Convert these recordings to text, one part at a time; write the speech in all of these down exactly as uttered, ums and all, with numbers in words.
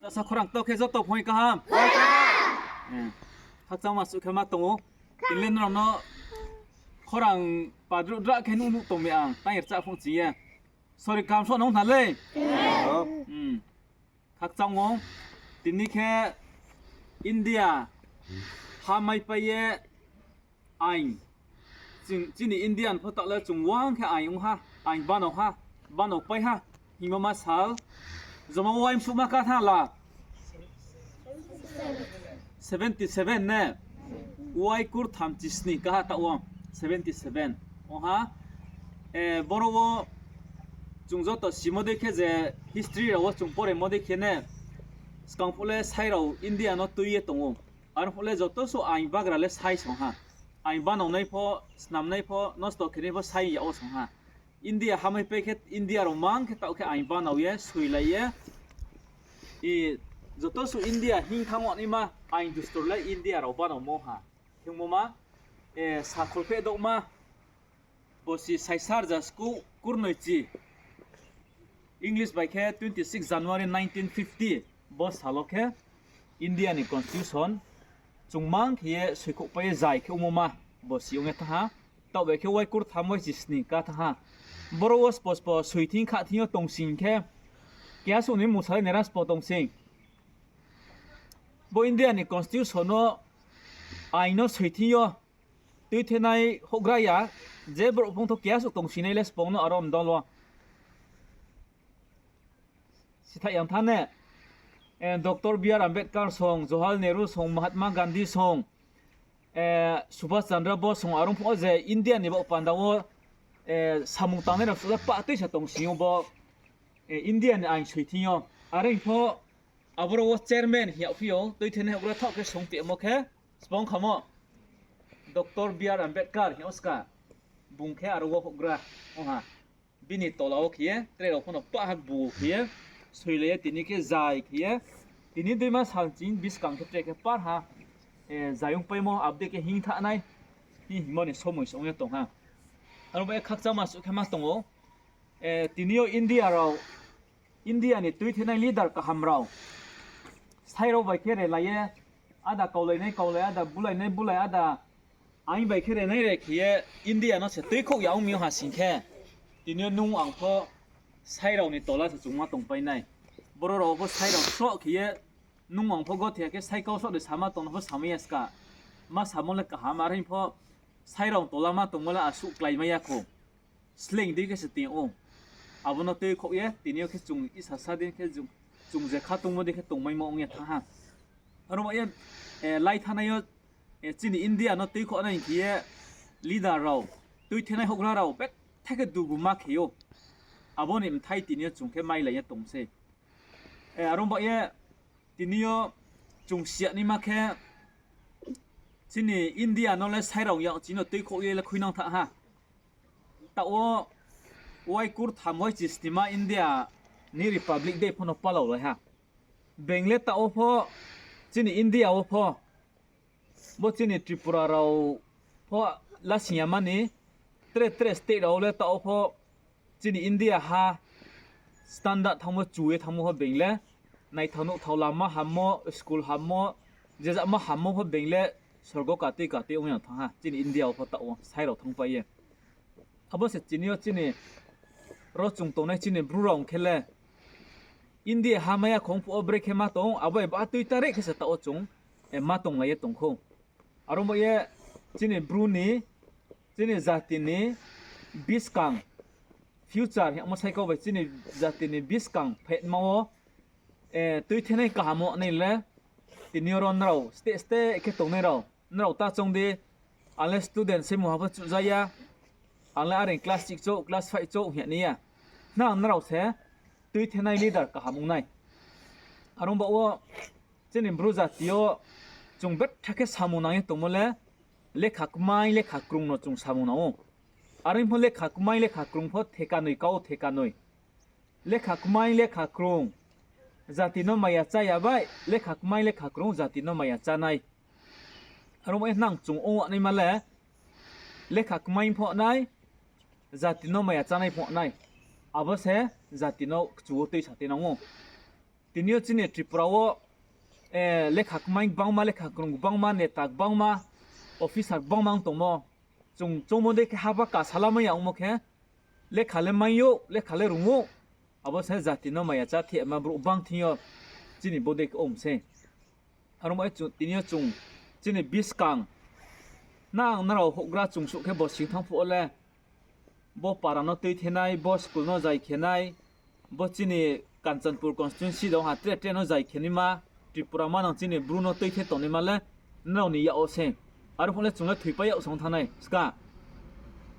Sa khorang tau khe joto phung kaham. Khakchangma suh khe ma tong ou. Tini le nrao no khorang padruh drah khe nuh nuh tong mi ang, tang rchah phung ching ye. Sori, kaham so nung tha lei. Khakchang ou, tini khe India ha maipai ye ain. Chini Indian pho taoh le chung uang khe ain ong ha, ain banao ha, banao pai ha, hingmo ma sal. Joma uaimsuhma ka tha la. Seventy seven ne? Uai kurtham chisni kaha taoh wo, seventy seven. Ong ha, boro wo chung joto simo dei khe je history rao wo chung poremo dei khe ne, skang phuh le sai rao India no tui ye tong ou. Aro phuh le joto suh ain bagra le sai song ha. Ain banaonai pho, snamnai pho, nosto khenai pho sai yag wo song ha. India ha maipai khe India rao mang khe taoh khe ain banao ye, soilai ye, joto suh India hing thanng naima ain dustur le India rao banaomo ha. Hingmo ma, sakholpheh douhma, bosi saisa rza skuh kurnoi chi, English bai khe twenty six January nineteen fifty, bo sal wo khe India ni constitution chung mang khe ye soikhouhpai ye zai khe ongmo ma, bosi ong ye thanng ha. Taoh bai khe uai kurtham uai chisni ka thanng ha. Boro wo spo spo soi thing kha thing yo tong sing khe, keha suh ni mungsa le nera spo tong sing. Bo India ni constitution no, ain no soi thing yo tuithenai houhgra ya, je brouh phung tho keha suh tong sinai le spo no aro mdol wo. Sithaih yang tha ne, Doctor B R Ambedkar song, Jawaharlal Nehru song, Mahatma Gandhi song, Subhas Chandra Bose song, arong pho je India ni baoh panda wo samung tangnai rao suh le pah tui se tong sing yo bo, India ni ain soi thing yo. Are pho aboro wo chairman hing yagphi ou, tuithenai houhgra thaoh khe song temo khe, sbo ong khamo, Doctor B R Ambedkar hing yag ska, bung khe aro wo houhgra ong ha. Bini tola wo khe ye tre rao pho no pah ha bu khe ye, soilai ye tini khe zai khe ye, tini duima sal ching buskang khe tre khe par ha, zai ongpaimo abo dei khe hing thanng nai, hing hingmo ni somoi se ong ye tong ha. Aro bai ye khakchangma suh khe ma tong ou, tini yo India rao, India ni tuithenai leader kaham rao, sai rao bai khe relai ye, ada kaulainai kaulai, ada bulainai bulai, ada ain bai khe renai re khe ye India no se tuikhouh ya ong mi ha sing khe, tini yo nung ang pho sai rao ni tola se chung ma tongpai nai. Boro rao pho sai rao sroh khe ye, nung ang pho gothe ya khe sai kau sroh de sama tong no pho samai ya ska. Ma samo le kaham, are pho sai rao tola ma tongmo le asuh kláimai ya khou. Sleing dei khe se tong ou. Abo no tuikhouh ye tini yo khe chung isa sa dei khe chung je kha tongmo dei khe tongmaimo ong ye thanng ha. Aro bai ye, lai thanngnai yo, chini India no tuikhouh nai khe ye leader rao, tuithenai houhgra rao betha khe dugu ma khe ou. Abo ni mthai tini yo chung khe mailai ye tong sei. Aro bai ye tini yo chung si ya naima khe, chini India no le sai rao yag chini no tuikhouh ye le khuinang tha ha. Taoh wo uai kurtham uai chisnima India ni Republic Day pho no palaolai ha. Being le taoh wo pho, chini India wo pho, bo chini Tripura rao pho lasing ya mani, tre tre state rao le taoh wo pho, chini India ha standard thanngmo, chu ye thanngmo pho being le, naithao nuhthao lama hammo, school hammo, jejama hammo pho being le, sorgo katui katui ong ya thanng ha, chini India wo pho taoh wo sai rao thanngpai ye. Abo se chini yo chini ro chung tongnai chini Bru rao ong khe le, India ha mai ya khong phuh wo brekhe ma tong, abo bai ba tui tare khe se taoh wo chung ma tonglai ye tong khou. Aro bai ye chini Bru ni, chini jati ni buskang, future hingmo sai kau bai chini jati ni buskang phaima wo, tuithenai kaham wo nai le, tini yo ro nrao state state khe tongnai rao, nrao ta choung di, ang le student se mungha pho chuhja ya, ang le are class six chouh, class five chouh hing ya nai ya. Nang nrao se tuithenai leader kaham ong nai. Are ong baoh wo chini Bru jati yo chung betha khe samung nang ye tongmo le, lekha kmai lekha krung no chung samung nang ou. Are pho lekha kmai lekha krung pho thekanoi kau thekanoi. Lekha kmai lekha krung jati no maya chá ya bai, lekha kmai lekha krung jati no maya chánai. Aro bai nang chung ong naima le, lekha kmai pho nai, jati no maya chánai pho nai. Abo se jati no kchu wo tuisa tuinang ou. Tini yo chini Tripura wo lekha kmai gbangma, lekha krung gbangma, neta gbangma, officer gbangma ong tongmo. Chung choungmo dei khe haba kasalamai ya ongmo khe, lekha le mai ou, lekha le rung ou, abo se jati no maya chá thehma brouh bang thing yo chini bodei khe ong sei. Aro mo tini yo chung chini buskang nang nrao houhgra chung suh khe bo sing thanng phuh wo le, bo para no tuithenai, bo school no zai khenai, bo chini Kanchanpur constituency dong ha tre tre no zai khenaima, Tripura manang chini Bru no tuithe tongnaima le nrao ni yak wo se. Aro phuh le chung le thoipai yag song thanngnai ska.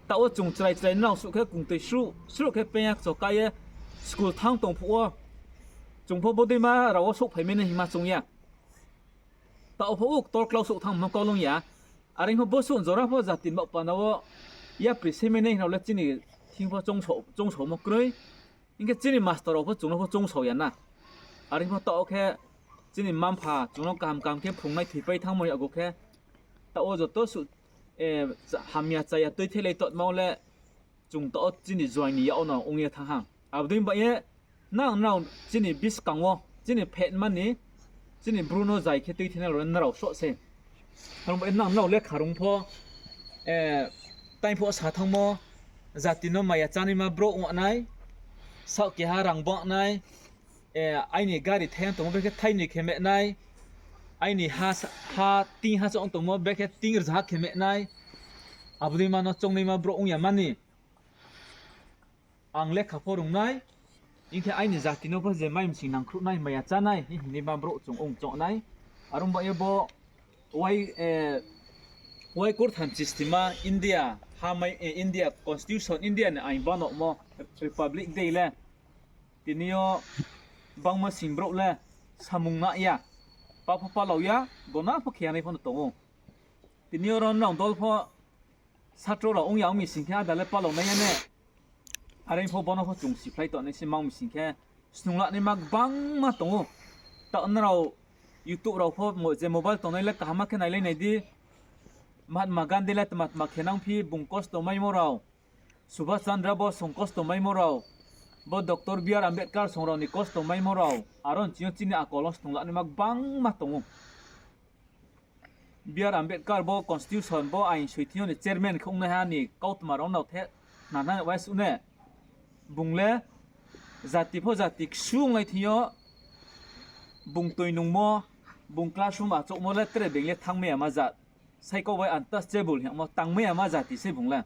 Taoh wo chung chrai chrai nrao suh khe kungtoi sruh sruh khe peing ya kchoka ye school thanng tong phuh wo chung pho bodeima rao wo souhphaimai nai hingma choung ya. Taoh pho uktor klau souh thanngmo kau lung ya. Are pho bo suh jora pho jati ni baoh panda wo yapri semai nai hing rao le chini thing pho choungsaomo kroi. Hing khe chini master rao pho chung no pho choungsao ya na. Are pho taoh khe chini mma-mpha chung no kaham kaham khe phrungnai thoipai thanngmo ni yakgu khe, taoh wo joto suh hamya chaya tuithelai tongma wo le chung taoh wo chini joaing ni yak wo no ong ye thanng ha. Abo dei bai ye nang nrao chini buskang wo, chini phetma ni, chini Bru no zai khe tuithenai rao le nrao sroh se. Aro bai ye nang nrao lekha rung pho, tai pho sa thanngmo, jati no maya chánaima brouh ong nai, saoh keha rang bang nai, aini gari thai ong tongmo brekhe thainoi khe mehnai, aini ha, ha, ting ha chong tongmo brekhe ting rzaha khe mehnai, abo dei ma no choungnaima brouh ong ya mani. Ang lekha pho rungnai, hing khe aini jati no pho je mai msing nangkhruhnai, maya chánai hing hingnaima brouh chung ong choung nai. Are ong bai ye bo wai, wai kurthamchi stima India, ha mai, India constitution, India ni ain banomo, Republic Day le tini yo bangma sing brouh le samung na ya, pa pho palao ya, gona pho khe ya nai pho no tong ou. Tini yo ro nrao dol pho satro rao ong ya ong mi sing khe áda le palao nai ya ne. Are pho bono pho chung siphlai tongnai se mang mi sing khe, snunglanaima gbangma tong ou. Taoh nrao YouTube rao pho je mobile tongnai le kaham khe nailai nai di. Mahatma Gandhi le tma tma khe nangphi, bung kosto maimo rao, Subhas Chandra Bose song kosto maimo rao, bo Doctor B R Ambedkar song rao ni kosto maimo rao, aro ni ching yo chini akol wo snunglanaima gbangma tong ou. B R Ambedkar bo constitution, bo ain soi thing yo ni chairman khe ongnaiha ni kautma rao no the nana wai suh ne. Bung le jati pho jati ksu onglai thing yo, bung toi nungmo, bung classroom achouhmo le tre being le thanngmai ya ma jat. Saikau bai untouchable hingmo, tangmai ya ma jati se bung le.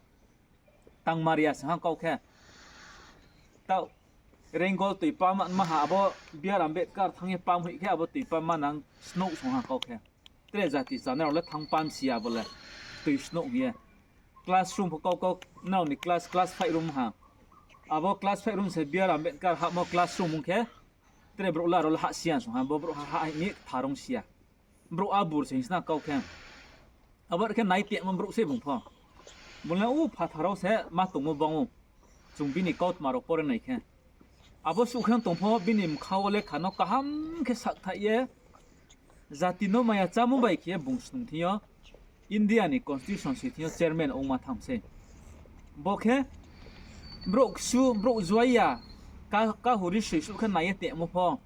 Tangmar ya se ha kau khe. Taoh Rengol toi pam ma ha abo B R Ambedkar thanng ye pam hoih khe abo toi pam ma nang snouh song ha kau khe. Tre jati chana rao le thanng pam si ya bo le. Toi snouh hing ye. Classroom pho kau kau nrao ni class, class five room ha. Abo class five room se B R Ambedkar hahmo classroom ong khe. Tre brouh le aro le hah si ya song ha, bo brouhha hah ni ktharong si ya. Brouh abur se hing sna kau khe. Abo khe nai tongmo brouh se bung pho. Bung le u phathar wo se ma tongmo bang ou. Chung bini kautma rao pore nai khe. Abo suh khe tong pho bini mkha wo lekha no kaham khe sakthaih ye, jati no maya chámo bai khe ye bung snung thing yo, India ni constitution soi thing yo chairman ongma thanng sei. Bo khe brouh ksu, brouh juai ya, ka, kahuri soi suh khe nai ye tongmo pho.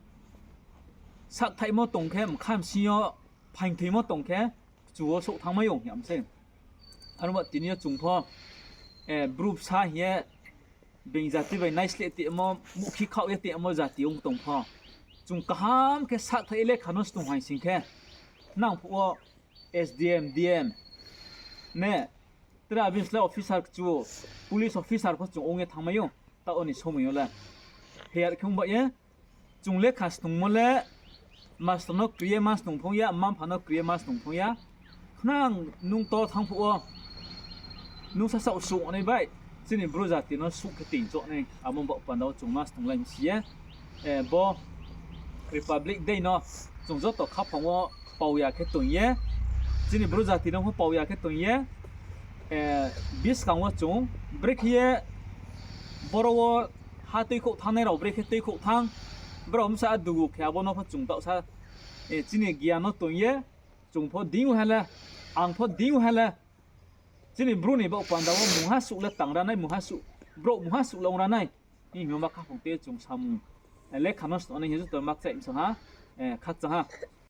Sakthaihmo tong khe, mkha bsing yo phaingthoimo tong khe, kchu wo souh thanngmai ou hing ya sei. Aro ba tini yo chung pho, Bru bsa hing ye, being jati bai naisleh tongmo, muhkhi khaoh ye tongmo jati ong tong pho. Chung kaham khe sakthaih ye lekha no snung haing sing khe, nang phuh wo S D M, D M, ne, tre abini slái officer kchu, police officer pho chung ong ye thanngmai ou, taoh ni somoi yo le. Heyar khe ong bai ye, chung lekha snungmo le, master no kri ye ma snung phong ya, mma-mpha no kri ye ma snung phong ya. Khnang nung to thanng phuh wo, nung sasaoh suh nai bai, chini Bru jati no suh khe toing choh nai, abo baoh panda wo chung ma snunglai mi si ye. Bo Republic Day no chung joto khaphang wo pau ya khe toing ye, chini Bru jati no pho pau ya khe toing ye, buskang wo chung brekhe ye boro wo ha tuikhouh thanngnai rao brekhe tuikhouh thanng, brao bsa dugu khe abo no pho chung taohsa, chini giyan no toing ye, chung pho ding ha le, ang pho ding ha le, chini Bru ni baoh panda wo mungha suh le tang ra nai, mungha suh, brouh mungha suh le ong ra nai. Hing hingmo ma khaphang te chung samung Lekha no sno nai hing ye joto ma kchaih msong ha. Khakchang ha.